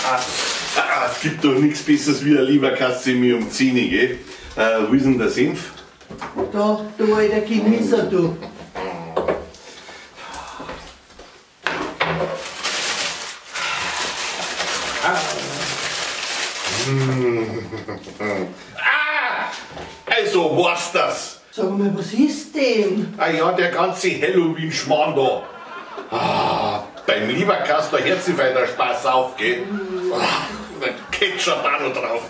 Ah, es gibt doch nichts Besseres wie ein Leberkassemmel um 10 Uhr, gell? Wo ist denn der Senf? Da, du alter Genießer, du. Ah! Also, war's das? Sag mal, was ist denn? Ah ja, der ganze Halloween-Schmarrn da. Ah, beim Leberkass, da hört sich der Spaß auf, gell? Ah, der Ketchup auch noch drauf.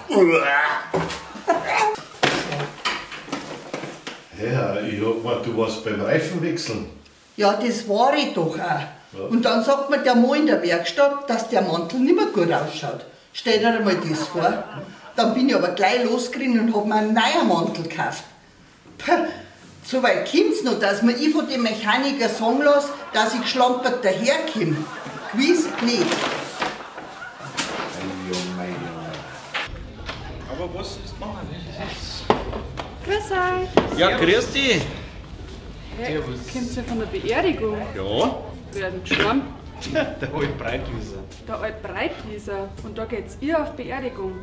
Ja, ich hab gemeint, du warst beim Reifenwechseln. Ja, das war ich doch auch. Ja. Und dann sagt mir der Mann in der Werkstatt, dass der Mantel nicht mehr gut ausschaut. Stell dir einmal das vor. Dann bin ich aber gleich losgerannt und hab mir einen neuen Mantel gekauft. Puh, so weit kommt's noch, dass mir ich von dem Mechaniker sagen lasse, dass ich geschlampert daherkomme. Gewiss nicht. Aber was ist machen? Grüß euch. Ja, grüß dich. Hey, kommt ihr von der Beerdigung? Ja. Wer ist denn gestorben? Der alte Breitwieser. Der alte Breitwieser. Und da geht's ihr auf Beerdigung.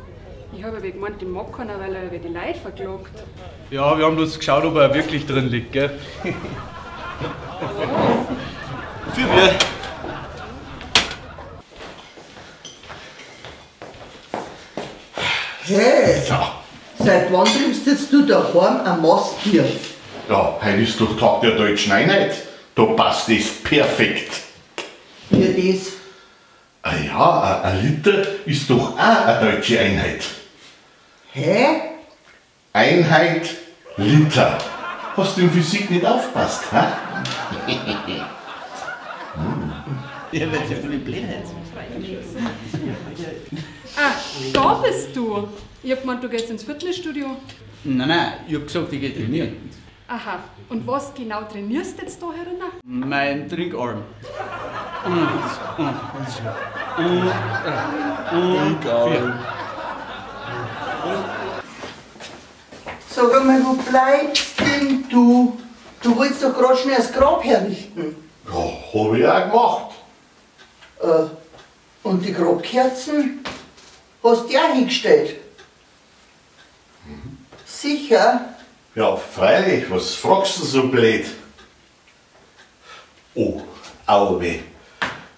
Ich habe ja gemeint, den mag keiner, weil er über die Leute verklagt. Ja, wir haben bloß geschaut, ob er wirklich drin liegt, gell? Für wir. Hey, Ja. seit wann trinkst jetzt du daheim ein Mastbier? Ja, heute ist doch Tag der Deutschen Einheit. Da passt das perfekt. Wie das? Ah ja, ein Liter ist doch auch eine deutsche Einheit. Hä? Einheit Liter. Hast du in Physik nicht aufgepasst, hä? Ja, weil sie von Blödheit. Ah, da bist du. Ich hab gemeint, du gehst ins Fitnessstudio. Nein, nein, ich hab gesagt, ich geh trainieren. Aha, und was genau trainierst du jetzt da herinnen? Mein Trinkarm. 1, 2, 3 und 4. Sag einmal, wo bleibst denn du? Du wolltest doch grad schnell das Grab herrichten. Ja, hab ich auch gemacht. Und die Grabkerzen hast du auch hingestellt? Mhm. Sicher? Ja, freilich, was fragst du so blöd? Oh, au weh.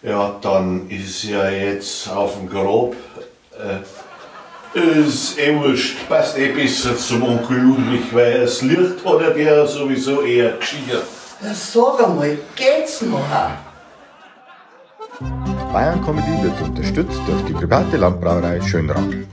Ja, dann ist ja jetzt auf dem Grab. Ist eh wurscht, passt eh besser zum Onkel Ludwig, weil das Licht hat er der sowieso eher geschickert. Ja, sag einmal, geht's noch? Bayern Comedy wird unterstützt durch die private Landbrauerei Schönrath.